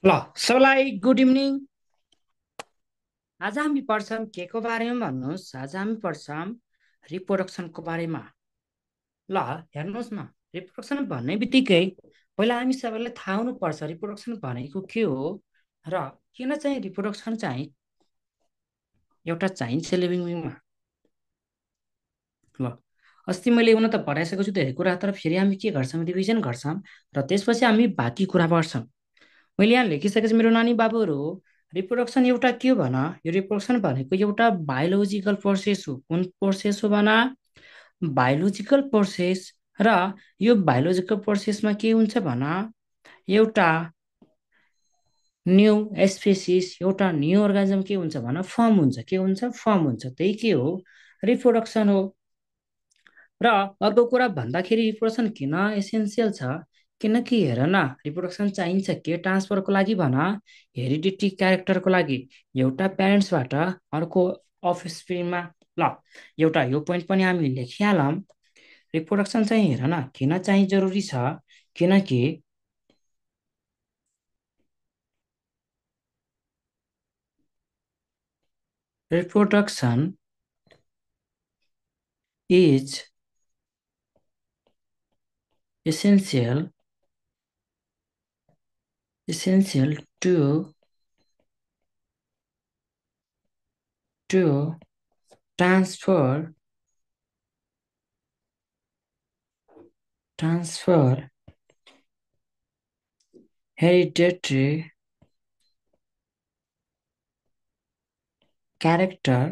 ल सबैलाई good evening. आज हामी पढ्छौँ के को बारेमा भन्नुहोस्। आज हामी पढ्छौँ रिप्रोडक्सनको बारेमा। ल हेर्नुहोस् न, रिप्रोडक्सन भन्ने बित्तिकै पहिला हामी सबैलाई थाहा हुनुपर्छ रिप्रोडक्सन भनेको के हो र किन चाहिँ रिप्रोडक्सन चाहिँ एउटा चाहिन्छ लिभिङ बिङमा। ल अस्ति मैले हुन त पढाइसकेको छु धेरै कुरा, तर फेरि हामी के गर्छौँ, रिभिजन गर्छौँ र त्यसपछि हामी बाँकी कुरा पढ्छौँ। मैले यहाँ लेखिसकेको छु मेरो नानी बाबुहरू, रिप्रोडक्सन एउटा के हो भन। यो रिप्रोडक्सन भनेको एउटा बायोलोजिकल प्रोसेस हो। कुन प्रोसेस हो भन? Biological process. र यो बायोलोजिकल प्रोसेसमा के हुन्छ भन, एउटा न्यू स्पेसिस, एउटा न्यू अर्गानिजम के हुन्छ भन, फर्म हुन्छ। के हुन्छ? फर्म हुन्छ। त्यही के हो? रिप्रोडक्सन हो। र अर्को कुरा भन्दाखेरि रिप्रोडक्सन किन एसेन्सियल छ? किनकि हेर न, रिप्रोडक्सन चाहिन्छ के ट्रान्सफरको लागि भन, हेरिडिटी क्यारेक्टरको लागि, एउटा प्यारेन्ट्सबाट अर्को अफस्प्रिङमा। ल एउटा यो पोइन्ट पनि हामी लेखिहालौँ। रिप्रोडक्सन चाहिँ हेर न किन चाहिँ जरुरी छ, किनकि reproduction is essential essential to transfer hereditary character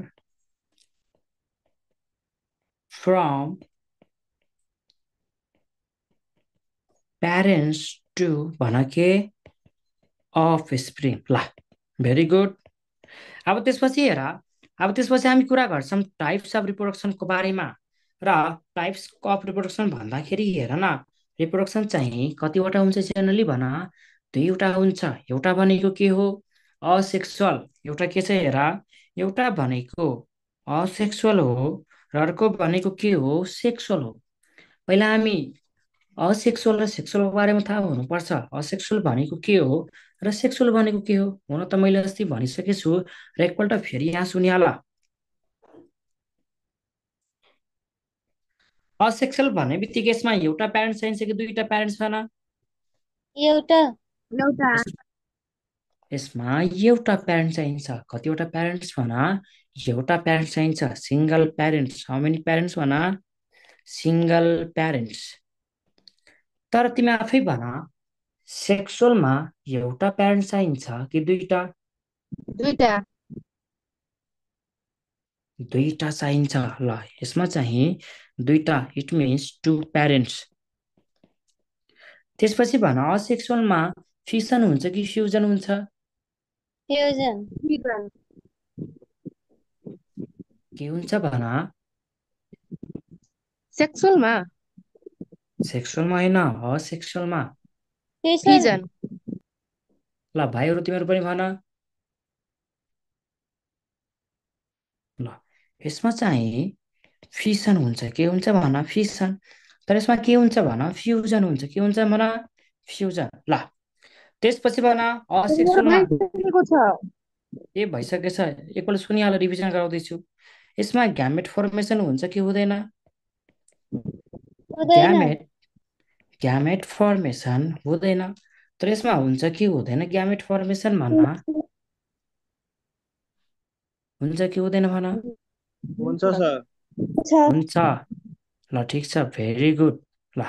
from parents to भन के offspring। ल भेरी गुड। अब त्यसपछि हेर, अब त्यसपछि हामी कुरा गर्छौँ टाइप्स अफ रिप्रोडक्सनको बारेमा। र टाइप्स अफ रिप्रोडक्सन भन्दाखेरि हेर न, रिप्रोडक्सन चाहिँ कतिवटा हुन्छ जेनरली भन, दुईवटा हुन्छ। एउटा भनेको के हो? असेक्सुअल। एउटा के छ हेर, एउटा भनेको असेक्सुअल हो र अर्को भनेको के हो? सेक्सुअल हो। पहिला हामी असेक्सुअल र सेक्सुअलको बारेमा थाहा हुनुपर्छ। असेक्सुअल भनेको के हो र सेक्सुअल भनेको के हो? हुन त मैले अस्ति भनिसकेको छु र एकपल्ट फेरि यहाँ सुनिहाल। असेक्सुअल भन्ने बित्तिकै यसमा एउटा प्यारेन्ट्स चाहिन्छ कि दुईटा प्यारेन्ट्स भन? एउटा एउटा यस- यसमा एउटा प्यारेन्ट चाहिन्छ। कतिवटा प्यारेन्ट्स भन? एउटा प्यारेन्ट चाहिन्छ। Single parents. How many parents भन? Single parents. तर तिमी आफै भन, सेक्सुअलमा एउटा प्यारेन्ट चाहिन्छ कि दुईटा? दुईटा दुईटा चाहिन्छ। ल यसमा चाहिँ दुईटा, इट मिन्स टु प्यारेन्ट्स। त्यसपछि भन, असेक्सुअलमा फिसन हुन्छ कि फ्युजन हुन्छ? फ्युजन के हुन्छ भन? सेक्सुअलमा सेक्सुअलमा होइन, असेक्सुअलमा। फिजन ल भाइहरू तिमीहरू पनि भन। ल यसमा चाहिँ फिसन हुन्छ। के हुन्छ भन? फिसन। तर यसमा के हुन्छ भन? फ्युजन हुन्छ। के हुन्छ भन? फ्युजन। ल त्यसपछि भन, मेरो असेक्सुअलमा भइसकेको छ ए भइसकेछ। एकपल्ट सुनिहाल, रिभिजन गराउँदैछु। यसमा ग्यामेट फर्मेसन हुन्छ कि हुँदैन? हुँदैन ग्यामेट ग्यामेट फर्मेसन हुँदैन। तर यसमा हुन्छ कि हुँदैन ग्यामेट फर्मेसन भन्न? हुन्छ कि हुँदैन भन? हुन्छ सर। छ हुन्छ। ल ठिक छ, भेरी गुड। ल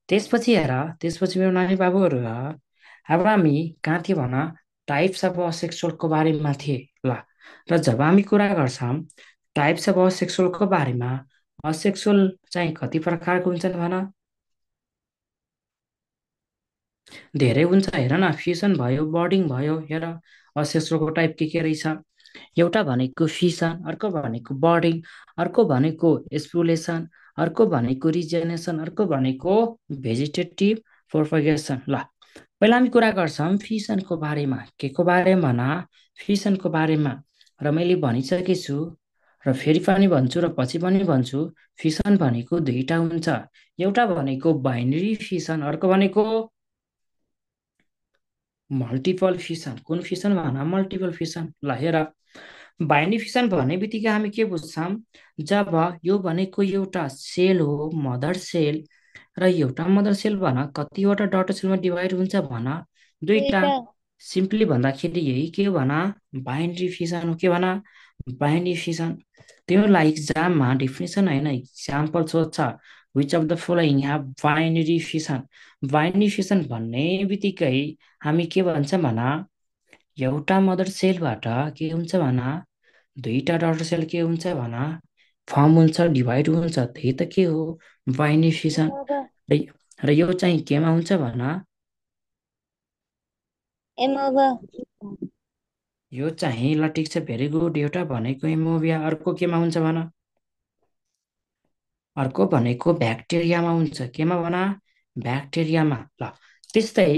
त्यसपछि हेर, त्यसपछि मेरो नानी बाबुहरू अब हामी कहाँ थियौँ भन? टाइप्स अफ असेक्सुअलको बारेमा थिए। ल र जब हामी कुरा गर्छौँ टाइप्स अफ असेक्सुअलको बारेमा, असेक्सुअल चाहिँ कति प्रकारको हुन्छन् भन? धेरै हुन्छ। हेर न, फ्युसन भयो, बर्डिङ भयो। हेर असेक्सुअलको टाइप के रहेछ? एउटा भनेको फिसन, अर्को भनेको बर्डिङ, अर्को भनेको स्पुलेसन, अर्को भनेको रिजेनेसन, अर्को भनेको भेजिटेटिभ प्रोपगेसन। ल पहिला हामी कुरा गर्छौँ फिसनको बारेमा। के को बारेमा भन? फिसनको बारेमा। र मैले भनिसकेको छु र फेरि पनि भन्छु र पछि पनि भन्छु, फिसन भनेको दुईटा हुन्छ। एउटा भनेको बाइनरी फिसन, अर्को भनेको मल्टिपल फिसन कुन फिसन भन मल्टिपल फिसन ल हेर बाइनरी फिसन भन्ने बित्तिकै हामी के बुझ्छौँ जब यो भनेको एउटा सेल हो मदर सेल र एउटा मदर सेल भन कतिवटा डटर सेलमा डिभाइड हुन्छ भन दुईटा दुईटा सिम्पली भन्दाखेरि यही के हो भन बाइनरी फिसन हो के भन बाइनरी फिसन तिमीलाई इक्जाममा डेफिनेसन होइन इक्जाम्पल सोध्छ which of the following have binary fission binary fission भन्ने बित्तिकै हामी के भन्छ भन एउटा मदर सेलबाट के हुन्छ भन दुईटा डटर सेल के हुन्छ भन फर्म हुन्छ डिभाइड हुन्छ त्यही त के हो बाइनरी फिसन एमोबा र र यो चाहिँ केमा हुन्छ भन एमोबा यो चाहिँ ल ठिक छ भेरी गुड एउटा भनेको एमोबिया अर्को केमा हुन्छ भन अर्को भनेको ब्याक्टेरियामा हुन्छ केमा भन ब्याक्टेरियामा ल त्यस्तै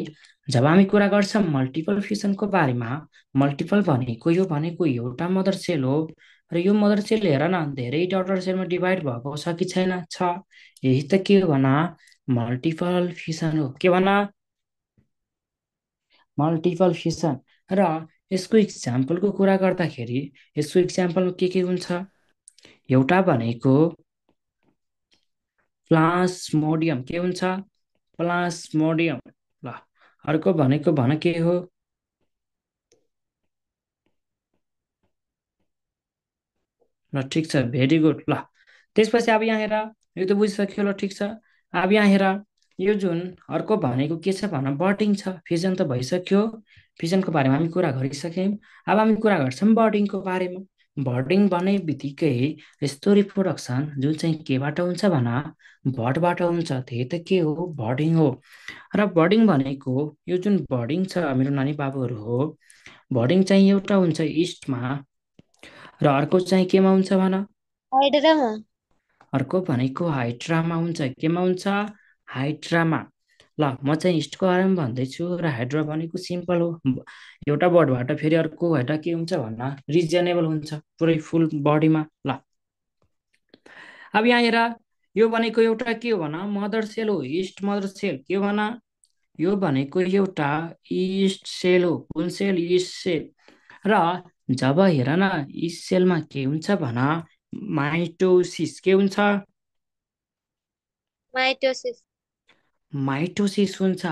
जब हामी कुरा गर्छौँ मल्टिपल फिसनको बारेमा मल्टिपल भनेको एउटा मदर सेल हो र यो मदर सेल हेर न धेरै डटर सेलमा डिभाइड भएको छ कि छैन छ यही त के हो भन मल्टिपल फिसन हो के भन मल्टिपल फिसन र यसको इक्जाम्पलको कुरा गर्दाखेरि यसको इक्जाम्पल के हुन्छ एउटा भनेको प्लास्मोडियम के हुन्छ प्लास्मोडियम ल अर्को भनेको भन के हो ल ठिक छ भेरी गुड ल त्यसपछि अब यहाँ हेर यो त बुझिसक्यो ल ठिक छ अब यहाँ हेर यो जुन अर्को भनेको के छ भन बर्डिङ छ फिजन त भइसक्यो फिजनको बारेमा हामी कुरा गरिसक्यौँ अब हामी कुरा गर्छौँ बर्डिङको बारेमा बर्डिङ भन्ने बित्तिकै यस्तो रिप्रोडक्सन जुन चाहिँ केबाट हुन्छ भन बर्डबाट हुन्छ त्यही त के हो बर्डिङ हो र बर्डिङ भनेको यो जुन बर्डिङ छ मेरो नानी बाबुहरू हो बर्डिङ चाहिँ एउटा हुन्छ इस्टमा र अर्को चाहिँ केमा हुन्छ भन हाइड्रामा अर्को भनेको हाइड्रामा हुन्छ केमा हुन्छ हाइड्रामा ल म चाहिँ इस्टको बारेमा भन्दैछु र हाइड्रा भनेको सिम्पल हो एउटा बर्डबाट फेरि अर्को हाइड्रा के हुन्छ भन्न रिजनेबल हुन्छ पुरै फुल बडीमा ल अब यहाँ हेर यो भनेको एउटा के हो भन मदर सेल हो इस्ट मदर सेल के हो भन यो भनेको एउटा इस्ट सेल हो कुन सेल इस्ट सेल र जब हेर न इस्ट सेलमा के हुन्छ भन माइटोसिस के हुन्छ माइटोसिस माइटोसिस हुन्छ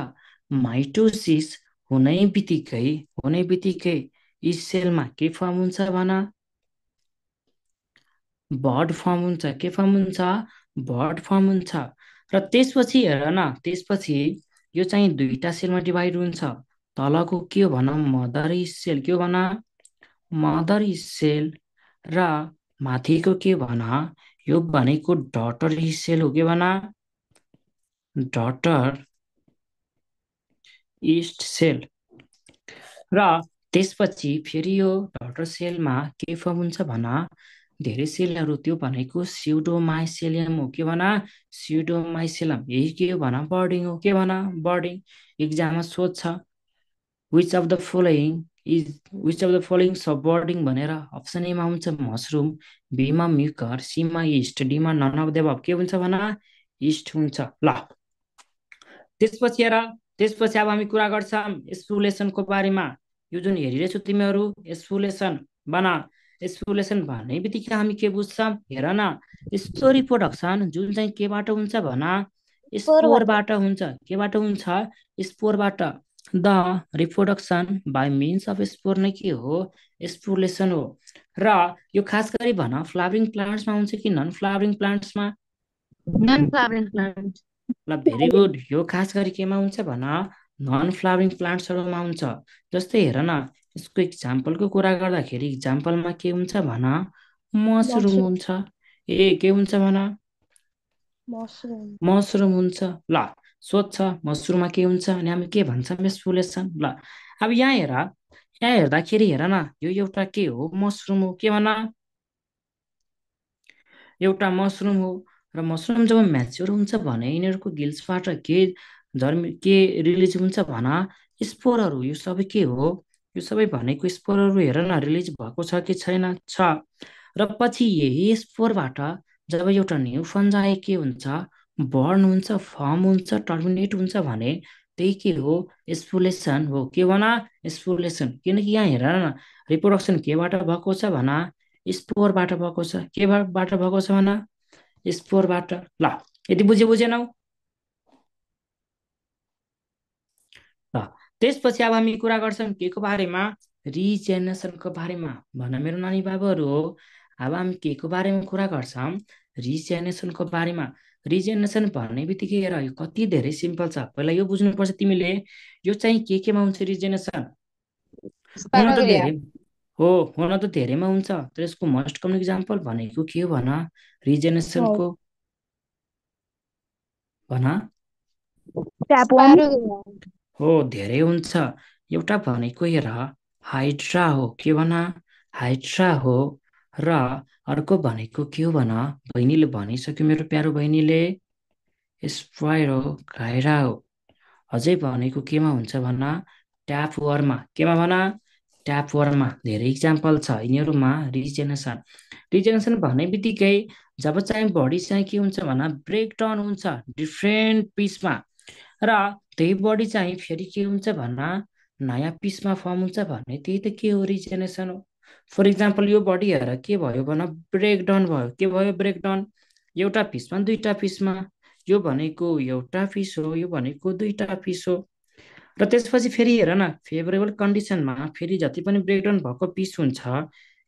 माइटोसिस हुनै बित्तिकै इस्ट सेलमा के फर्म हुन्छ भन बर्ड फर्म हुन्छ के फर्म हुन्छ बर्ड फर्म हुन्छ र त्यसपछि हेर न त्यसपछि यो चाहिँ दुईटा सेलमा डिभाइड हुन्छ तलको के हो भन मदर सेल के हो भन मदर सेल र माथिको के भन यो भनेको डटर सेल हो के भन डटर इस्ट सेल र त्यसपछि फेरि यो डटर सेलमा के फर्म हुन्छ भन धेरै सेलहरू त्यो भनेको स्युडोमाइसेलियम हो के भन स्युडोमाइसेलम यही के हो भन बर्डिङ हो के भन बर्डिङ इक्जाममा सोध्छ which of the following which of the following सब बर्डिङ भनेर अप्सन एमा हुन्छ मसरुम बीमा म्युकर सीमा इस्ट डीमा नन अफ द के हुन्छ भन इस्ट हुन्छ ल त्यसपछि हेर त्यसपछि अब हामी कुरा गर्छौँ एक्सफोलेसनको बारेमा यो जुन हेरिरहेछौ तिमीहरू एक्सफोलेसन बना एक्सफोलेसन भन्ने बित्तिकै हामी के बुझ्छौँ हेर न यस्तो रिप्रोडक्सन जुन चाहिँ केबाट हुन्छ भन स्पोरबाट स्पोरबाट हुन्छ केबाट हुन्छ स्पोरबाट the reproduction by means of spore नै के हो एक्सफोलेसन हो र यो खास गरी भन फ्लावरिङ प्लान्ट्समा हुन्छ कि नन फ्लावरिङ प्लान्ट्समा नन फ्लावरिङ प्लान्ट ल भेरी गुड यो खास गरी केमा हुन्छ भन नन फ्लावरिङ प्लान्ट्सहरूमा हुन्छ जस्तै हेर न यसको इक्जाम्पलको कुरा गर्दाखेरि इक्जाम्पलमा के हुन्छ भन मसरुम हुन्छ ए के हुन्छ भन मसरुम मसरुम हुन्छ ल सोध्छ मसरुममा के हुन्छ अनि हामी के भन्छौँ एक्सफोलेसन ल अब यहाँ हेर्दाखेरि हेर न यो एउटा के हो मसरुम हो के भन एउटा मसरुम हो र मसरुम जब म्याच्योर हुन्छ भने यिनीहरूको गिल्सबाट के रिलिज हुन्छ भन स्पोरहरू यो सबै के हो यो सबै भनेको स्पोरहरू हेर न रिलिज भएको छ कि छैन छ र पछि यही स्पोरबाट जब एउटा न्यू फन्जाई के हुन्छ बर्न हुन्छ फर्म हुन्छ टर्मिनेट हुन्छ भने त्यही के हो, स्पुलेसन हो। के भना, स्पुलेसन। किनकि यहाँ हेर न, रिप्रोडक्सन केबाट भएको छ भना, स्पोरबाट भएको छ। केबाट भएको छ भना, स्पोरबाट। ल, यति बुझेनौ? ल, त्यसपछि अब हामी कुरा गर्छौँ के को बारेमा, रिजेनेरेसनको बारेमा। भन मेरो नानी बाबुहरू हो, अब हामी के को बारेमा कुरा गर्छौँ, रिजेनेरेसनको बारेमा। रिजेनेरेसन भन्ने बित्तिकै हेर, यो कति धेरै सिम्पल छ। पहिला यो बुझ्नुपर्छ तिमीले, यो चाहिँ केमा हुन्छ रिजेनेरेसन। हुन त Spirogyra. धेरै हो, हुन त धेरैमा हुन्छ, तर यसको मोस्ट कमन इक्जाम्पल भनेको के हो भन, Wow. रिजेनेरेसनको भन। Tapeworm. Spirogyra. हो, धेरै हुन्छ। एउटा भनेको हेर, हाइड्रा हो। के भन, हाइड्रा हो। र अर्को भनेको के हो भन, बहिनीले भनिसक्यो मेरो प्यारो बहिनीले, स्पाइरो गाइरा हो। अझै भनेको केमा हुन्छ भन, ट्यापवर्ममा। केमा भन, ट्यापवर्ममा। धेरै इक्जाम्पल छ यिनीहरूमा रिजेनेरेसन। रिजेनेरेसन भन्ने बित्तिकै जब चाहिँ बडी चाहिँ के हुन्छ भन, ब्रेकडाउन हुन्छ डिफ्रेन्ट पिसमा। र त्यही बडी चाहिँ फेरि के हुन्छ भन्न, नयाँ पिसमा फर्म हुन्छ भन्ने, त्यही त के हो, रिजेनेरेसन हो। फर इक्जाम्पल यो बडी हेर के भयो भन, ब्रेकडाउन भयो। के भयो, ब्रेकडाउन। एउटा पिसमा दुईटा पिसमा। यो भनेको एउटा पिस हो, यो भनेको दुईटा पिस हो। र त्यसपछि फेरि हेर न, फेभरेबल कन्डिसनमा फेरि जति पनि ब्रेकडाउन भएको पिस हुन्छ,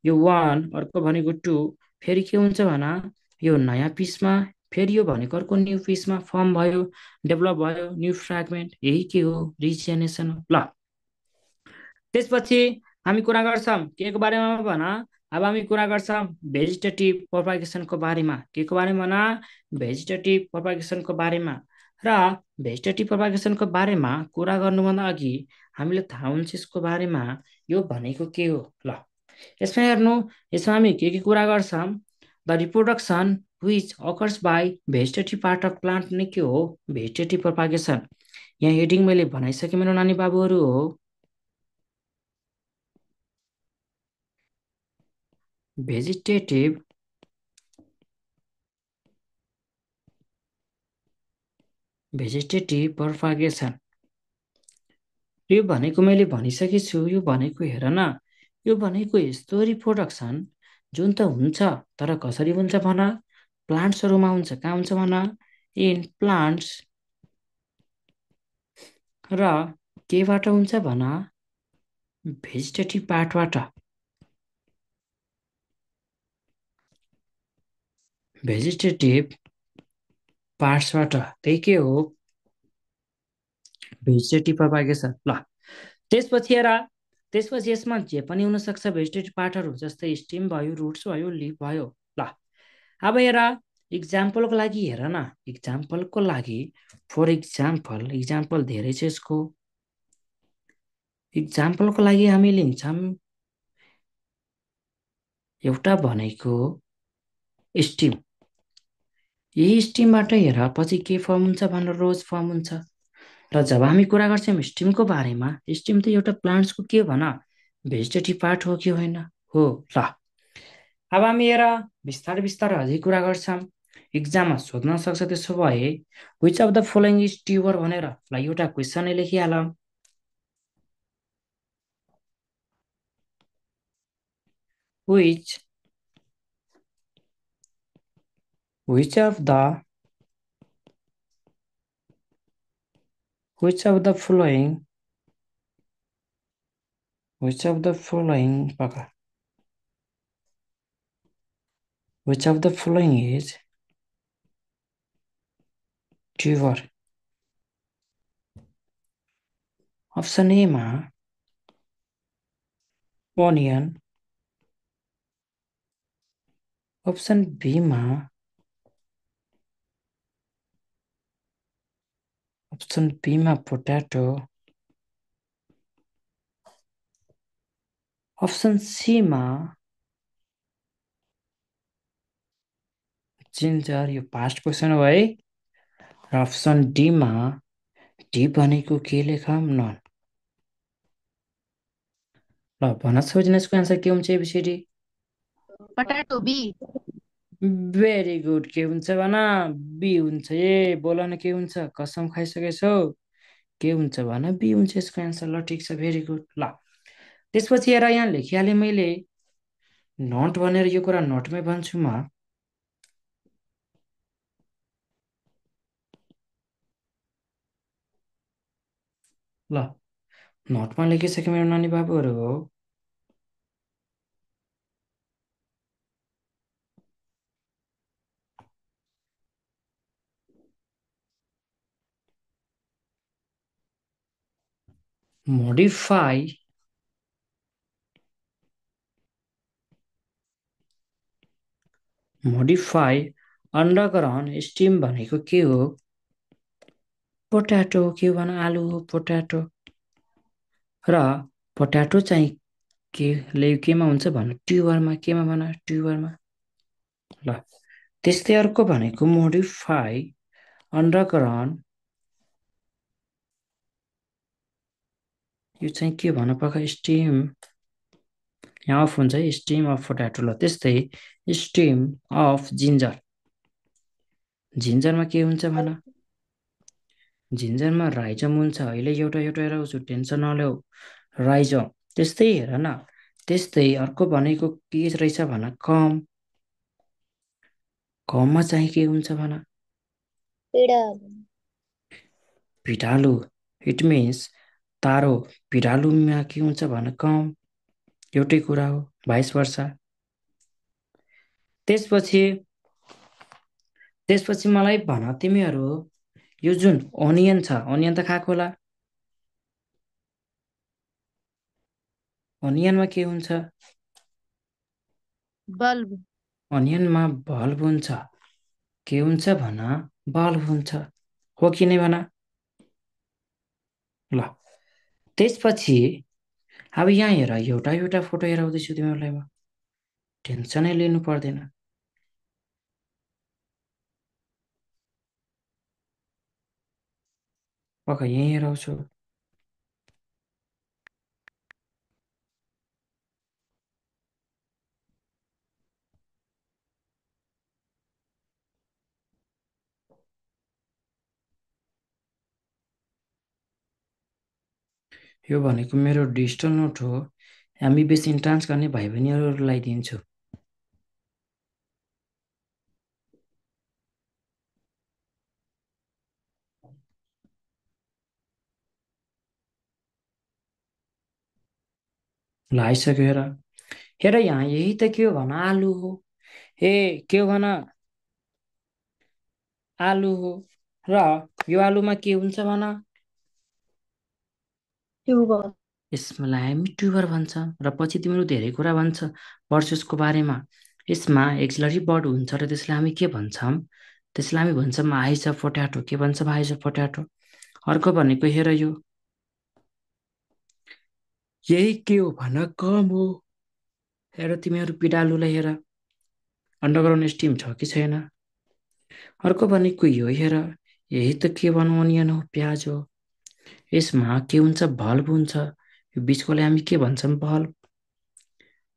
यो वान, अर्को भनेको टू, फेरि के हुन्छ भन, यो नयाँ पिसमा, फेरि यो भनेको अर्को न्यू पिसमा फर्म भयो, डेभलप भयो न्यू फ्रेगमेन्ट। यही के हो, रिजेनेरेसन हो। ल, त्यसपछि हामी कुरा गर्छौँ के को बारेमा भन, अब हामी कुरा गर्छौँ भेजिटेटिभ प्रोपागेसनको बारेमा। के को बारेमा भन, भेजिटेटिभ प्रोपागेसनको बारेमा। र भेजिटेटिभ प्रोपागेसनको बारेमा कुरा गर्नुभन्दा अघि हामीले थाहा हुन्छ यसको बारेमा, यो भनेको के हो। ल, यसमा हेर्नु, यसमा हामी के कुरा गर्छौँ, the reproduction which occurs by vegetative part of plant नै के हो, भेजिटेटिभ प्रोपागेसन। यहाँ हेडिङ मैले बनाइसकेँ मेरो नानी बाबुहरू हो, भेजिटेटिभ भेजिटेटिभ प्रोपागेसन। यो भनेको मैले भनिसकेको छु। यो भनेको हेर न, यो भनेको यस्तो रिप्रोडक्सन जुन त हुन्छ, तर कसरी हुन्छ भन, प्लान्ट्सहरूमा हुन्छ। कहाँ हुन्छ भन, इन प्लान्ट्स। र केबाट हुन्छ भन, भेजिटेटिभ पार्टबाट। भेजिटेटिभ पार्ट्सबाट। त्यही के हो, भेजिटेटिभ प्रोपागेसन। ल, त्यसपछि हेर, त्यसपछि यसमा जे पनि हुनसक्छ भेजिटेटिभ पार्टहरू, जस्तै स्टेम भयो, रुट्स भयो, लिफ भयो। ल, अब हेर, इक्जाम्पलको लागि हेर न, इक्जाम्पलको लागि, फर इक्जाम्पल, इक्जाम्पल धेरै छ यसको। इक्जाम्पलको लागि हामी लिन्छौँ एउटा भनेको स्टिम। यही स्टिमबाट हेर पछि के फर्म हुन्छ भनेर, रोज फर्म हुन्छ। र जब हामी कुरा गर्छौँ स्टिमको बारेमा, स्टिम त एउटा प्लान्ट्सको के भन, भेजिटेटिभ पार्ट हो कि होइन, हो। ल, अब हामी हेर, बिस्तारै बिस्तारै अझै कुरा गर्छौँ। इक्जाममा सोध्न सक्छ, त्यसो भए which of the following is tuber भनेर। ल, एउटा क्वेसनै लेखिहाल, which which of the which of the following which of the following पका which of the following is tuber. Option एमा ओनियन, अप्सन बीमा पोट्याटो, अप्सन सीमा जिन्जर। यो पास्ट क्वेसन हो है। र अप्सन डीमा, डी भनेको के लेखौँ, नन। ल, भन सोच्न यसको एन्सर के हुन्छ, ABCD. Potato B. Very good. के हुन्छ भन, बी हुन्छ। ए बोल न के हुन्छ, कसम खाइसकेछौ। के हुन्छ भन, बी हुन्छ यसको एन्सर। ल ठिक छ, भेरी गुड। ल त्यसपछि हेर यहाँ लेखिहालेँ मैले, नट भनेर यो कुरा नटमै भन्छु म। ल नटमा लेखिसके मेरो नानी बाबुहरू हो। मोडिफाई मोडिफाई अन्डरग्राउन्ड स्टिम भनेको के हो? पोट्याटो, के भन, आलु हो पोट्याटो। र पोट्याटो चाहिँ केमा हुन्छ भन, ट्युबरमा। केमा भन, ट्युबरमा। ल त्यस्तै अर्को भनेको मोडिफाई अन्डरग्राउन्ड, यो चाहिँ के भन पक्का, स्टिम। यहाँ अफ हुन्छ है, स्टिम अफ पोट्याटो। ल त्यस्तै स्टिम अफ जिन्जर, जिन्जरमा के हुन्छ भन, जिन्जरमा राइजम हुन्छ। अहिले एउटा एउटा हेराउँछु, टेन्सन नल्याऊ, राइजम। त्यस्तै हेर न, त्यस्तै अर्को भनेको के रहेछ भन, कम। कममा चाहिँ के हुन्छ भन, पिँडालु। इट मिन्स तारो, पिँडालुमा के हुन्छ भन, कम। एउटै कुरा हो, भाइस वर्सा। त्यसपछि त्यसपछि मलाई भन तिमीहरू, यो जुन अनियन छ, अनियन त खाएको होला। अनियनमा के हुन्छ? बल्ब। अनियनमा बल्ब हुन्छ। के हुन्छ भन, बल्ब हुन्छ। हो कि नै भन। ल त्यसपछि अब यहाँ हेर, एउटा एउटा फोटो हेराउँदैछु तिमीहरूलाई म, टेन्सनै लिनु पर्दैन। पक्का यहीँ हेराउँछु। यो भनेको मेरो डिजिटल नोट हो। एमबिबिएस इन्ट्रान्स गर्ने भाइ बहिनीहरूलाई दिन्छु। ल आइसक्यो हेर। हेर यहाँ, यही त के हो भन, आलु हो। ए के हो भन, आलु हो। र यो आलुमा के हुन्छ भन, ट्युबर। यसलाई हामी ट्युबर भन्छ। र पछि तिम्रो धेरै कुरा भन्छ पर्सेसको बारेमा। यसमा एक्सिलरी वर्ड हुन्छ र त्यसलाई हामी के भन्छौँ, त्यसलाई हामी भन्छौँ आइज अफ पोट्याटो। के भन्छौँ, आइज अफ पोट्याटो। अर्को भनेको हेर, यो यही के हो भन, कम हो। हेर तिमीहरू पिँडालुलाई हेर, अन्डरग्राउन्ड स्टिम छ कि छैन। अर्को भनेको यो हेर, यही त के भनौँ, अनियन हो, प्याज हो। यसमा के हुन्छ, बल्ब हुन्छ। यो बिचकोलाई हामी के भन्छौँ, बल्ब।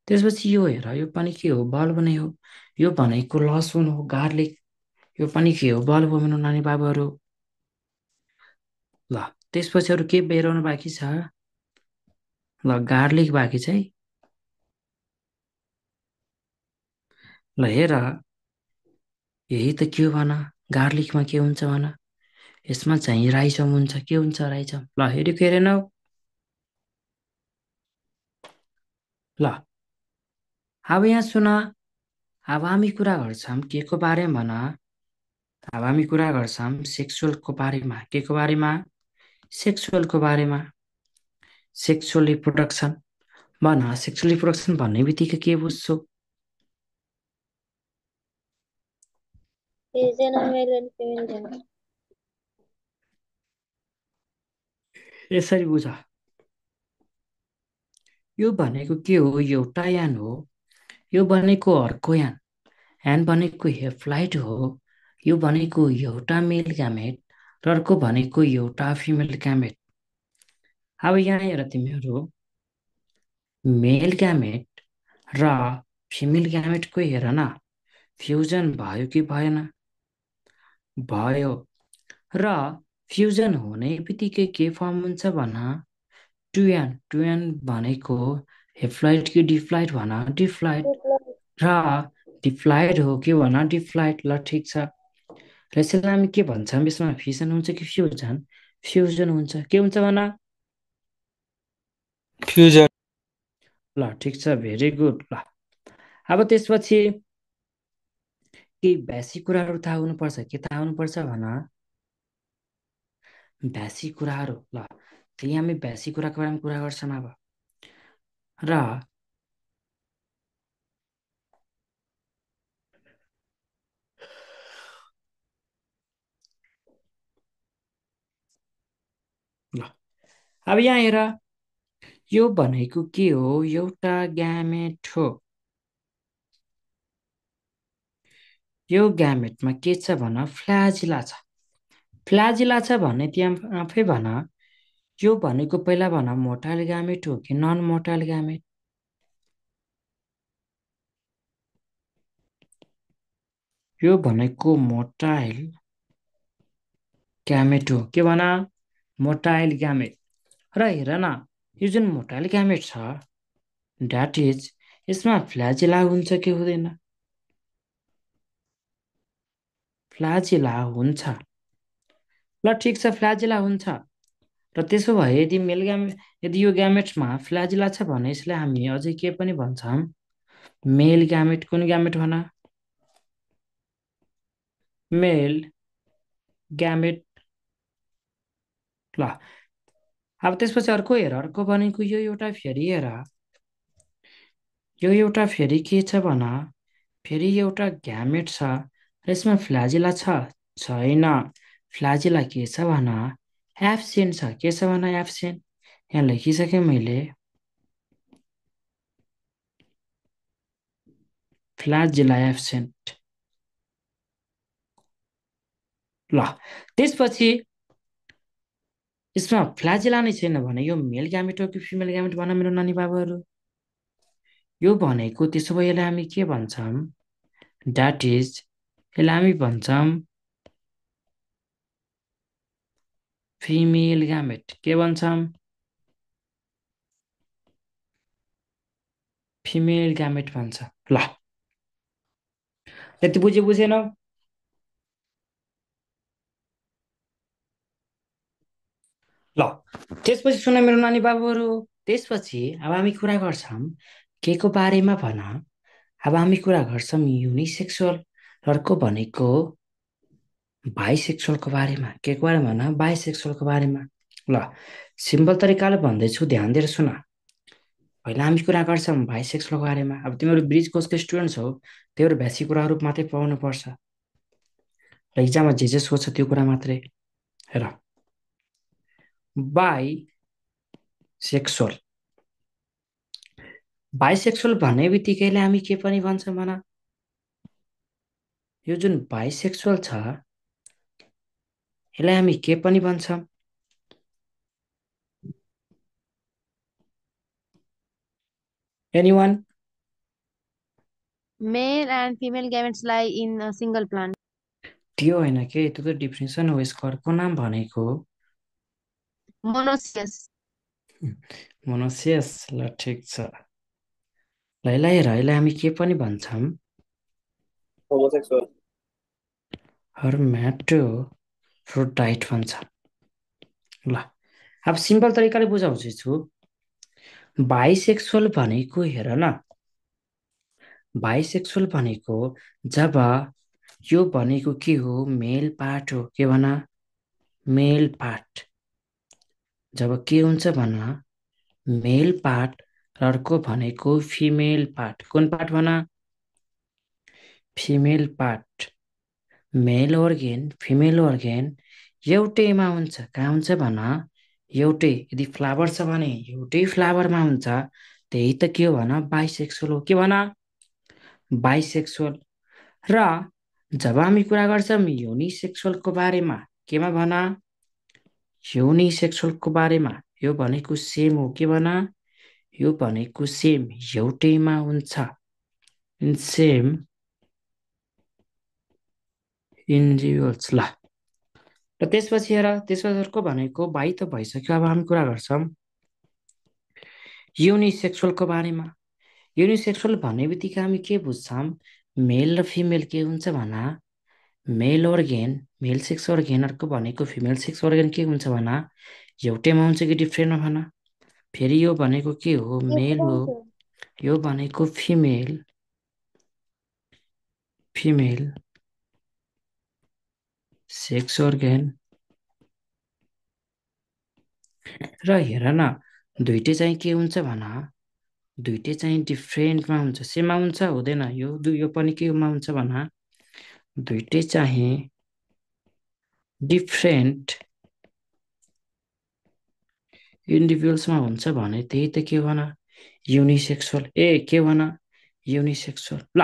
त्यसपछि यो हेर, यो पनि के हो, बल्ब नै हो। यो भनेको लसुन हो, गार्लिक। यो पनि के हो, बल्ब हो मेरो नानी बाबुहरू। ल त्यसपछि अरू के बेहोराउनु बाँकी छ? ल गार्लिक बाँकी छ है। ल हेर, यही त के हो भन, गार्लिकमा के हुन्छ भन, यसमा चाहिँ राइजम हुन्छ। के हुन्छ, राइजम। ल हेऱ्यो कि हेरेनौ? ल अब यहाँ सुन, अब हामी कुरा गर्छौँ के को बारेमा भन, अब हामी कुरा गर्छौँ सेक्सुअलको बारेमा। के को बारेमा? सेक्सुअलको बारेमा। सेक्सुअल रिप्रोडक्सन भन। सेक्सुअल रिप्रोडक्सन भन्ने बित्तिकै के बुझ्छौ? यसरी बुझ, यो भनेको के हो, एउटा यान हो। यो भनेको अर्को यान। यान भनेको हेप्लाइट हो। यो भनेको एउटा मेल ग्यामेट र अर्को भनेको एउटा फिमेल ग्यामेट। अब यहाँ हेर तिमीहरू, मेल ग्यामेट र फिमेल ग्यामेटको हेर न, फ्युजन भयो कि भएन? भयो। र फ्युजन हुने बित्तिकै के फर्म हुन्छ भन? टुएन टुएन भनेको हेप्लाइट कि डिप्लाइट भन? डिप्लाइट। र डिप्लाइड हो कि भन? डिप्लाइड। ल ठिक छ। र यसैलाई हामी के भन्छौँ? यसमा फिसन हुन्छ कि फ्युजन? फ्युजन हुन्छ। के हुन्छ भन? फ्युजन। ल ठिक छ, भेरी गुड। ल अब त्यसपछि केही बेसिक कुराहरू थाहा हुनुपर्छ। के थाहा हुनुपर्छ भन? बेसिक कुराहरू। ल त्यही हामी बेसिक कुराको बारेमा कुरा गर्छौँ अब। र ल अब यहाँ हेर, यो भनेको के हो? एउटा ग्यामेट हो। यो ग्यामेटमा के छ भन? फ्ल्याजिला छ। फ्ल्याजिला छ भने त्यहाँ आफै भन, यो भनेको पहिला भन मोटाइल ग्यामेट हो कि नन मोटाइल ग्यामेट? यो भनेको मोटाइल ग्यामेट हो। के भन? Motile gamete. र हेर न, यो जुन मोटाइल ग्यामेट छ, द्याट इज, यसमा फ्ल्याजिला हुन्छ कि हुँदैन? फ्ल्याजिला हुन्छ। ल ठिक छ, फ्ल्याजिला हुन्छ। र त्यसो भए यदि यो ग्यामेट्समा फ्ल्याजिला छ भने यसलाई हामी अझै के पनि भन्छौँ? मेल ग्यामेट। कुन ग्यामेट भन? मेल ग्यामेट। ल अब त्यसपछि अर्को हेर, अर्को भनेको यो एउटा फेरि हेर, यो एउटा फेरि के छ भन? फेरि एउटा ग्यामेट छ र यसमा फ्ल्याजिला छ? छैन। फ्ल्याजिला के छ भन? एब्सेन्ट छ। के छ भन? एब्सेन्ट। यहाँ लेखिसकेँ मैले, फ्ल्याजिला एब्सेन्ट। ल त्यसपछि यसमा फ्ल्याजिला नै छैन भने यो मेल ग्यामेट हो कि फिमेल ग्यामेट भन मेरो नानी बाबुहरू? यो भनेको त्यसो भए यसलाई हामी के भन्छौँ? द्याट इज, यसलाई हामी भन्छौँ फिमेल ग्यामेट। के भन्छौँ? फिमेल ग्यामेट भन्छ। ल यति बुझेनौ? ल त्यसपछि सुन मेरो नानी बाबुहरू, त्यसपछि अब हामी कुरा गर्छौँ के को बारेमा भन? अब हामी कुरा गर्छौँ युनिसेक्सुअल, अर्को भनेको बाइसेक्सुअलको बारेमा। के को बारेमा भन? बाइसेक्सुअलको बारेमा। ल सिम्पल तरिकाले भन्दैछु, ध्यान दिएर सुन। पहिला हामी कुरा गर्छौँ बाइसेक्सुअलको बारेमा। अब तिमीहरू ब्रिज कोर्सको स्टुडेन्ट्स हो, त्यही बेसिक कुराहरू मात्रै पाउनु पर्छ र इक्जाममा जे सोध्छ त्यो कुरा मात्रै। हेर, बाइसेक्सुअल, बाइसेक्सुअल भन्ने बित्तिकैले हामी के पनि भन्छौँ भन? यो जुन बाइसेक्सुअल छ यसलाई हामी के पनि भन्छौँ? Anyone? Male and female gametes lie in a single plant. त्यो होइन के, त्यो त डिफिनेसन हो, यसको अर्को नाम भनेको Monoecious. मोनोसियस। ल ठिक छ। ल यसलाई हेर, यसलाई हामी के पनि भन्छौँ? होमोसेक्सुअल। हर्म्याफ्रोडाइट भन्छ। ल अब सिम्पल तरिकाले बुझाउँछु। बाइसेक्सुअल भनेको हेर न, बाइसेक्सुअल भनेको जब यो भनेको के हो? मेल पार्ट हो। के भन? Male part. जब के हुन्छ भन? Male part. र अर्को भनेको फिमेल पार्ट। कुन पार्ट भन? Female part. Male organ female organ एउटैमा हुन्छ। कहाँ हुन्छ भन? एउटै। यदि फ्लावर छ भने एउटै फ्लावरमा हुन्छ। त्यही त के हो भन? बाइसेक्सुअल हो। के भन? बाइसेक्सुअल। र जब हामी कुरा गर्छौँ युनिसेक्सुअलको बारेमा, केमा भन? युनिसेक्सुअलको बारेमा, यो भनेको सेम हो। के भन? यो भनेको सेम, एउटैमा हुन्छ। In same individuals. ल र त्यसपछि हेर त्यसपछि अर्को भनेको बाई त भइसक्यो। अब हामी कुरा गर्छौँ युनिसेक्सुअलको बारेमा। युनिसेक्सुअल भन्ने बित्तिकै हामी के बुझ्छौँ, मेल र फिमेल के हुन्छ भना, मेल अर्गेन मेल सेक्स अर्गेन अर्को भनेको फिमेल सेक्स अर्गेन के हुन्छ भना, एउटैमा हुन्छ कि डिफ्रेन्टमा भना। फेरि यो भनेको के हो, मेल एउटै हो। हुन्छ। यो भनेको फिमेल फिमेल सेक्स अर्गेन। र हेर न, दुइटै चाहिँ के हुन्छ भना, दुइटै चाहिँ डिफ्रेन्टमा हुन्छ, सेममा हुन्छ हुँदैन। यो पनि केमा हुन्छ भना, दुइटै चाहिँ डिफ्रेन्ट इन्डिभिजुअल्समा हुन्छ भने त्यही त के भन, युनिसेक्सुअल। के भन, युनिसेक्सुअल। ल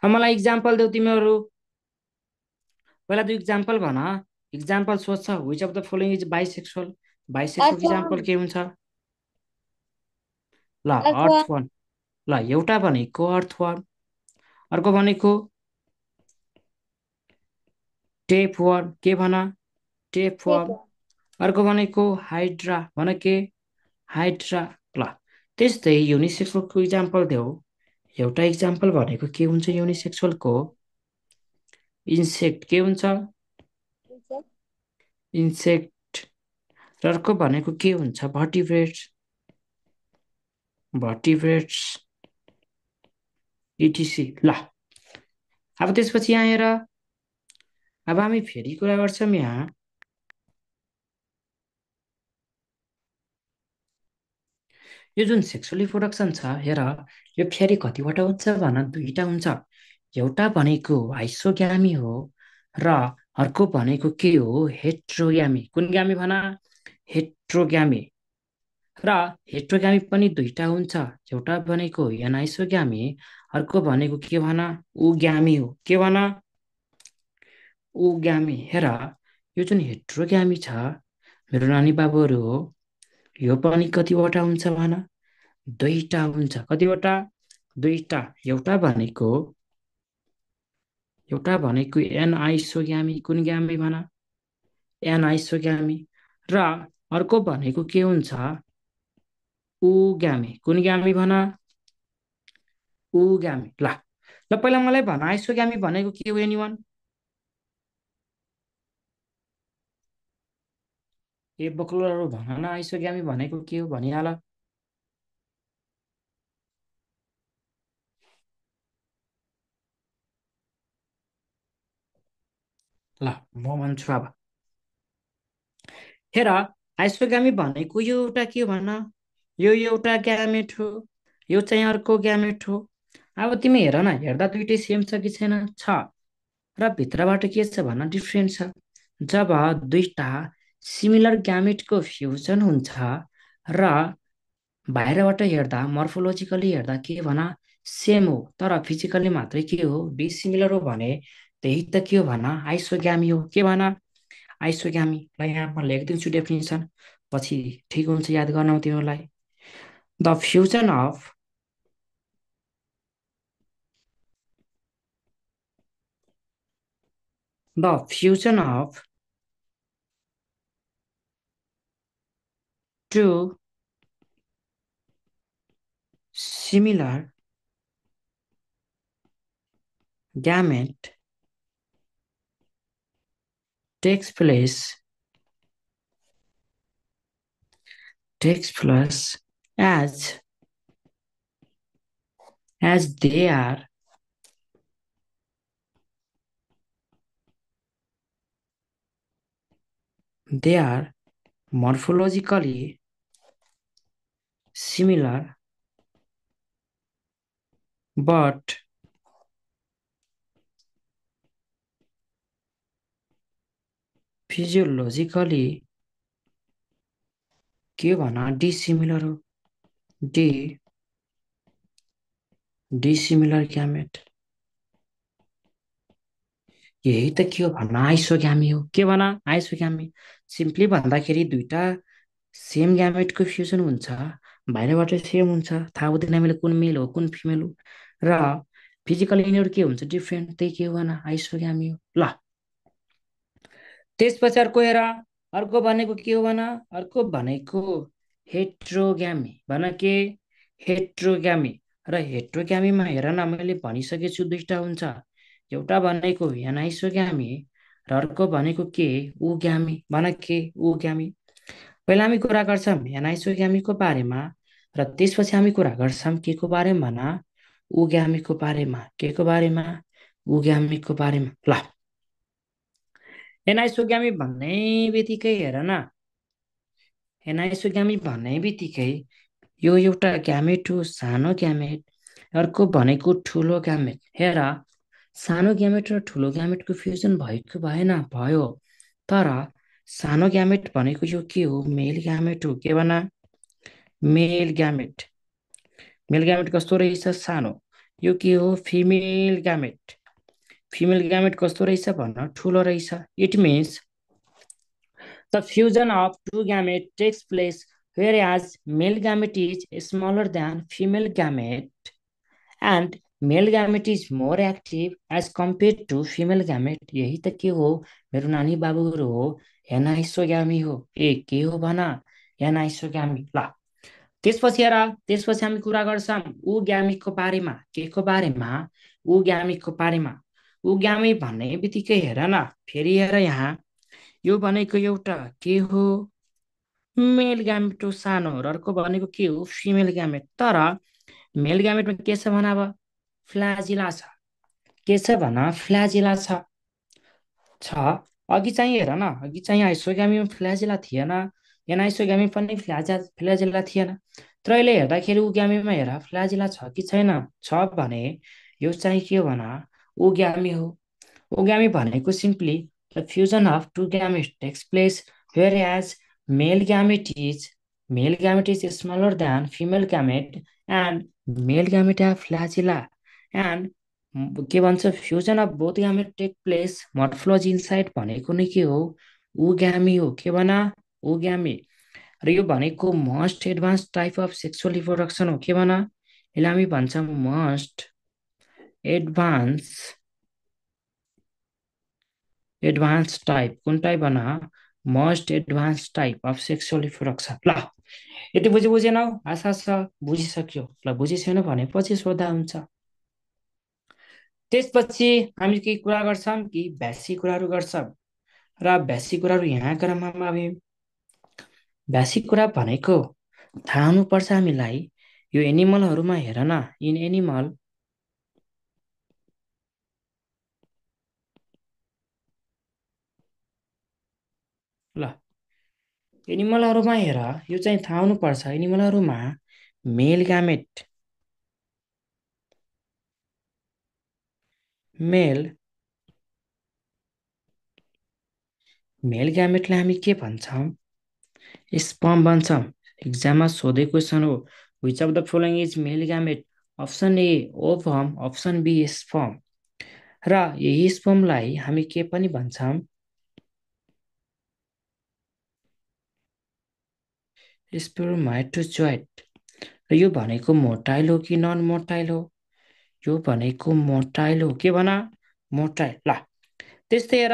अब मलाई इक्जाम्पल देऊ तिमीहरू। पहिला त इक्जाम्पल भन, इक्जाम्पल सोध्छ, which of the following is bisexual. Bisexual example earthworm. के हुन्छ? ल अर्थवन। अर्थ वान। ल एउटा भनेको अर्थ वान, अर्को भनेको टेप वान। के भन, टेप ठीक वान। हो। अर्को भनेको हाइड्रा, भन के, हाइड्रा। ल त्यस्तै युनिसेक्सुअलको इक्जाम्पल देऊ। एउटा इक्जाम्पल भनेको के हुन्छ युनिसेक्सुअलको, इन्सेक्ट। के हुन्छ, इन्सेक्ट। इन्सेक्ट। र अर्को भनेको के हुन्छ, भर्टिब्रेट्स, भर्टिब्रेट्स इटिसी। ल अब त्यसपछि यहाँ हेर, अब हामी फेरि कुरा गर्छौँ यहाँ यो जुन सेक्सुअल रिप्रोडक्सन छ, हेर यो फेरि कतिवटा हुन्छ भन, दुईटा हुन्छ। एउटा भनेको आइसोग्यामी हो र अर्को भनेको के हो, हेट्रोग्यामी। कुन ग्यामी भन, हेट्रोग्यामी। र हेट्रोग्यामी पनि दुईटा हुन्छ, एउटा भनेको एनाइसोग्यामी, अर्को भनेको के भन, उग्यामी हो। के भन, उग्यामी। हेर यो जुन हेट्रोग्यामी छ मेरो नानी बाबुहरू हो, यो पनि कतिवटा हुन्छ भन, दुईटा हुन्छ। कतिवटा, दुईटा। एउटा भनेको एनआइसोग्यामी। कुन ग्यामी भन, एनआइसोग्यामी। र अर्को भनेको के हुन्छ, उग्यामी। कुन ग्यामी भन, उग्यामी। ल ल पहिला मलाई भन आइसोग्यामी भनेको के हो एनिवान? ए बकुलरहरू भन न, आइसोग्यामी भनेको के हो भनिहाल। ल म भन्छु अब। हेर आइसोग्यामी भनेको यो एउटा के हो भन, यो एउटा ग्यामेट हो, यो चाहिँ अर्को ग्यामेट हो। अब तिमी हेर न, हेर्दा दुइटै सेम छ कि छैन, छ। र भित्रबाट के छ भन, डिफ्रेन्ट छ। जब दुईटा सिमिलर ग्यामेटको फ्युजन हुन्छ र बाहिरबाट हेर्दा मर्फोलोजिकली हेर्दा के भन, सेम हो, तर फिजिकली मात्रै के हो, डिसिमिलर हो भने त्यही त के हो भन, आइसोग्यामी हो। के भन, आइसोग्यामी। ल यहाँ म लेखिदिन्छु डेफिनेसन, पछि ठिक हुन्छ याद गर्न तिमीहरूलाई। The fusion of the fusion of two similar gamete takes place as as they are morphologically similar but physiologically के भन, डिसिमिलर हो। डिसिमिलर ग्यामेट, यही त के हो भन्न, आइसोग्यामी हो। के भन, आइसोग्यामी। सिम्पली भन्दाखेरि दुईटा सेम ग्यामेटको फ्युजन हुन्छ, बाहिरबाट सेम हुन्छ, थाहा हुँदैन हामीले कुन मेल हो कुन फिमेल हो, र फिजिकली यिनीहरू के हुन्छ, डिफ्रेन्ट। त्यही के हो भन, आइसोग्यामी हो। ल त्यसपछि अर्को हेर, अर्को भनेको के हो भन, अर्को भनेको हेट्रोग्यामी भन के, हेट्रोग्यामी। र हेट्रोग्यामीमा हेर न, मैले भनिसकेको छु दुईटा हुन्छ, एउटा भनेको एनाइसोग्यामी र अर्को भनेको के, उग्यामी भन के, उग्यामी। पहिला हामी कुरा गर्छौँ एनाइसोग्यामीको बारेमा, र त्यसपछि हामी कुरा गर्छौँ के को बारेमा भन, उग्यामीको बारेमा। के को बारेमा, उग्यामीको बारेमा। ल, एनाइसोग्यामी भन्ने बित्तिकै हेर न, एनाइसोग्यामी भन्ने बित्तिकै यो एउटा ग्यामेट हो, सानो ग्यामेट, अर्को भनेको ठुलो ग्यामेट। हेर, सानो ग्यामेट र ठुलो ग्यामेटको फ्युजन भएको भएन, भयो, तर सानो ग्यामेट भनेको यो के हो, मेल ग्यामेट हो। के भन, मेल ग्यामेट। मेल ग्यामेट कस्तो रहेछ, सानो। यो के हो, फिमेल ग्यामेट। फिमेल ग्यामेट कस्तो रहेछ भन्न, ठुलो रहेछ। It means the fusion of two gamete takes place whereas male gamete is smaller than female gamete and male gamete is more active as compared to female gamete। यही त के हो मेरो नानी बाबुहरू हो, एनाइसोग्यामी हो। ए के हो भन, एनाइसोग्यामी। ल, त्यसपछि हेर, त्यसपछि हामी कुरा गर्छौँ उग्यामीको बारेमा। के को बारेमा, उग्यामीको बारेमा। उग्यामी भन्ने बित्तिकै हेर न, फेरि हेर यहाँ, यो भनेको एउटा के हो, मेल ग्यामेट हो, सानो, र अर्को भनेको के हो, फिमेल ग्यामेट। तर मेल ग्यामेटमा के छ भन, अब फ्ल्याजिला छ। के छ भन, फ्ल्याजिला छ। अघि चाहिँ हेर न, अघि चाहिँ आइसोग्यामीमा फ्ल्याजिला थिएन, एनाइसोग्यामी पनि फ्ल्याजिला थिएन। तर अहिले हेर्दाखेरि उग्यामीमा हेर फ्ल्याजिला छ कि छैन, छ भने यो चाहिँ के हो भन, उग्यामी हो। उग्यामी भनेको simply the fusion of two gametes takes place whereas male gamete is smaller than female gamete and male gamete have flagella and के भन्छ, fusion of both gamete take place morphology inside भनेको नै के हो, उग्यामी हो। के भन, उग्यामी। र यो भनेको most advance type of sexual reproduction हो। के भन, यसलाई हामी भन्छौँ मोस्ट एडभान्स टाइप। कुन टाइप भन, most advance type of sexual reproduction. ल, यति बुझेनौ, आशा छ बुझिसक्यो। ल, बुझि छैन भने पछि सोद्धा हुन्छ। त्यसपछि हामी केही कुरा गर्छौँ कि भ्यासी कुराहरू गर्छौँ, र भ्यासी कुराहरू यहाँ क्रममा हामी भ्यासी कुरा भनेको थाहा हुनुपर्छ हामीलाई। यो एनिमलहरूमा हेर न, इन एनिमल ल, एनिमलहरूमा हेर, यो चाहिँ थाहा हुनुपर्छ, एनिमलहरूमा मेल ग्यामेट मेल ग्यामेटलाई हामी के भन्छौँ, स्पर्म भन्छौँ। इक्जाममा सोधेको क्वेसन हो, which of the following is male gamete. Option A ovum, option B sperm. र यही स्पर्मलाई हामी के पनि भन्छौँ, स्पर्माटोजोइड। र यो भनेको मोटाइल हो कि नन मोटाइल हो, यो भनेको मोटाइल हो। के भन, मोटाइल। ल, त्यस्तै हेर,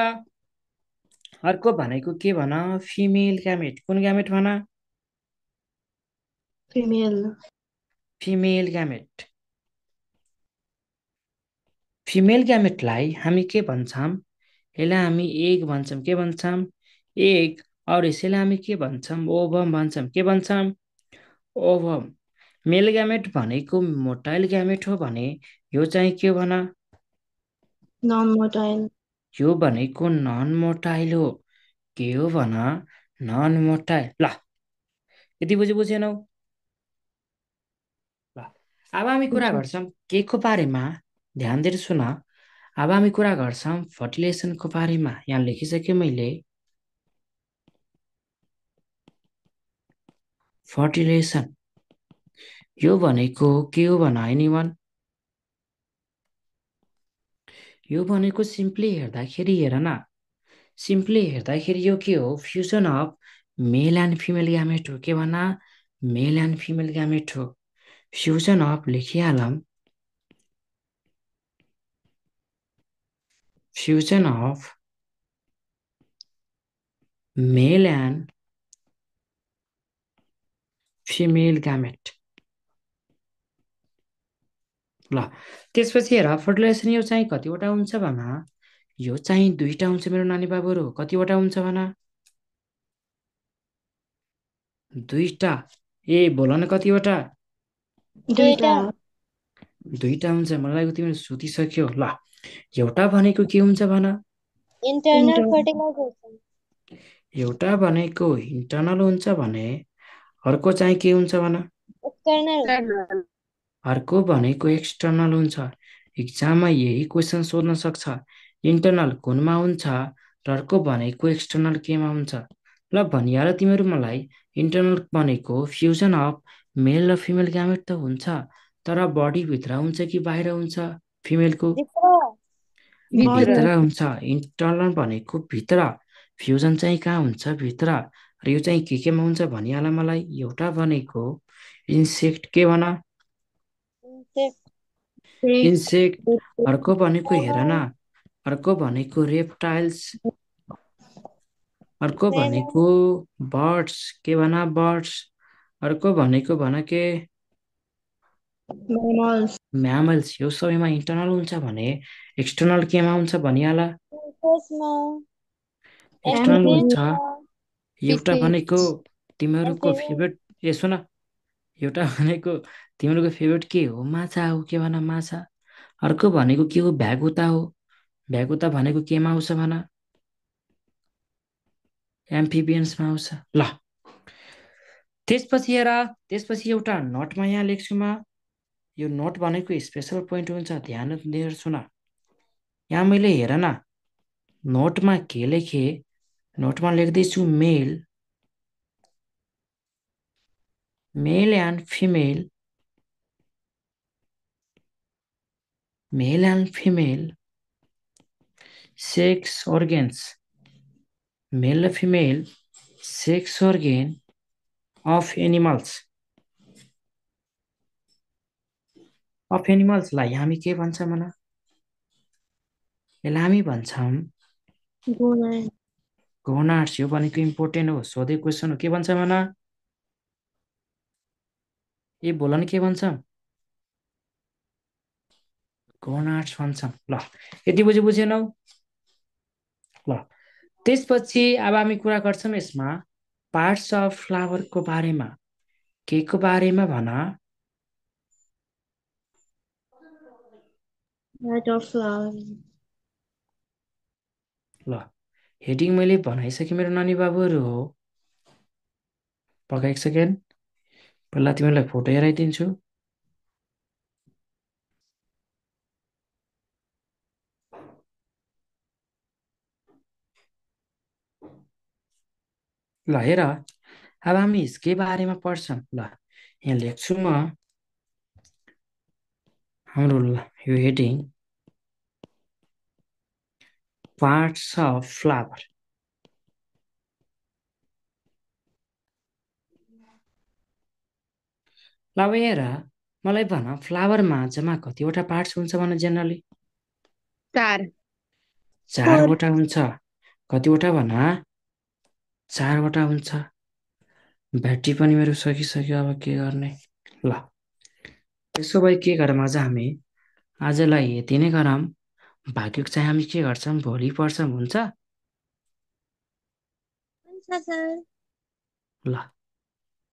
अर्को भनेको के भन, फिमेल ग्यामेट। कुन ग्यामेट भन, Female. Female gamete. फिमेल ग्यामेटलाई हामी के भन्छौँ, यसलाई हामी एग भन्छौँ। के भन्छौँ, एग। और यसैलाई हामी के भन्छौँ, ओभम भन्छौँ। के भन्छौँ, ओभम। मेल ग्यामेट भनेको मोटाइल ग्यामेट हो भने यो चाहिँ के भन, Non-motile. यो भनेको नन मोटाइल हो। के हो भन, नन मोटाइल। ल, यति बुझेनौ। ल, अब हामी कुरा Okay. गर्छौँ के को बारेमा, ध्यान दिएर सुन। अब हामी कुरा गर्छौँ फर्टिलाइजेसनको बारेमा। यहाँ लेखिसकेँ मैले, फर्टिलाइजेसन। यो भनेको के हो भन, एनिमल। यो भनेको सिम्पली हेर्दाखेरि हेर न, सिम्पली हेर्दाखेरि यो के हो, fusion of male and female gamete हो। के भन, मेल एन्ड फिमेल ग्यामेट हो। फ्युजन अफ लेखिहालौँ, fusion of male and female gamete. ल त्यसपछि हेर फर्टिलाइजेसन यो चाहिँ कतिवटा हुन्छ भन। यो चाहिँ दुईटा हुन्छ मेरो नानी बाबुहरू। कतिवटा हुन्छ भन? दुईटा। ए बोल न कतिवटा? दुईटा। दुईटा हुन्छ। मलाई लाग्यो तिमीले सुतिसक्यो। ल एउटा भनेको के हुन्छ भन? Internal fertilisation. एउटा भनेको इन्टर्नल हुन्छ भने अर्को चाहिँ के हुन्छ भन? एक्सटर्नल। अर्को भनेको एक्सटर्नल हुन्छ। इक्जाममा यही क्वेसन सोध्न सक्छ। इन्टर्नल कुनमा हुन्छ र अर्को भनेको एक्सटर्नल केमा हुन्छ? ल भनिहाल तिमीहरू मलाई। इन्टर्नल भनेको फ्युजन अफ मेल र फिमेल ग्यामेट त हुन्छ, तर बडीभित्र हुन्छ कि बाहिर हुन्छ? फिमेलको भित्र हुन्छ। इन्टर्नल भनेको भित्र, फ्युजन चाहिँ कहाँ हुन्छ? भित्र। र यो चाहिँ केमा हुन्छ भनिहाल मलाई। एउटा भनेको इन्सेक्ट, के भन? इन्सेक्ट। अर्को भनेको हेर न, अर्को भनेको रेप्टाइल्स। अर्को भनेको बर्ड्स, के भन? बर्ड्स। अर्को भनेको भन के? म्यामल्स। यो सबैमा इन्टर्नल हुन्छ भने एक्सटर्नल केमा हुन्छ भनिहाल। एक्सटर्नल हुन्छ। एउटा भनेको तिमीहरूको फेभरेट, ए सुन, एउटा भनेको तिमीहरूको फेभरेट के हो? माछा हो, के भन? माछा। अर्को भनेको के हो? भ्यागुता हो। भ्यागुता भनेको केमा आउँछ भन? एम्फिबियन्समा आउँछ। ल त्यसपछि हेर, त्यसपछि एउटा नोटमा यहाँ लेख्छु म। यो नोट भनेको स्पेसल पोइन्ट हुन्छ, ध्यान दिएर सुन। यहाँ मैले हेर न, नोटमा के लेखे? नोटमा लेख्दैछु male, male and female, male and female sex organs, male र female sex organ of animals. Of एनिमल्सलाई हामी के भन्छ भन? यसलाई हामी भन्छौँ गोनाड्स। यो भनेको इम्पोर्टेन्ट हो, सोधे क्वेसन हो। के भन्छ भन? ए बोल न, के भन्छ? गोनाड्स भन्छ। ल यति बुझेनौ? ल त्यसपछि अब हामी कुरा गर्छौँ यसमा पार्ट्स अफ फ्लावरको बारेमा। के को बारेमा भन? ल हेडिङ मैले बनाइसकेँ मेरो नानी बाबुहरू हो। पका एक सेकेन्ड, पहिला तिमीलाई फोटो हेराइदिन्छु। ल हेर, अब हामी यसकै बारेमा पढ्छौँ। ल यहाँ लेख्छु म हाम्रो यो हेडिङ, पार्ट्स अफ फ्लावर। ल अब हेर, मलाई भन फ्लावरमा जम्मा कतिवटा पार्ट्स हुन्छ भन? जेनरली 4वटा हुन्छ। कतिवटा भन? 4वटा हुन्छ। ब्याट्री पनि मेरो सकिसक्यो, अब के गर्ने? ल त्यसो भए के गरौँ आज हामी? आजलाई यति नै गरौँ। बाँकी चाहिँ हामी के गर्छौँ? भोलि पढ्छौँ, हुन्छ? ल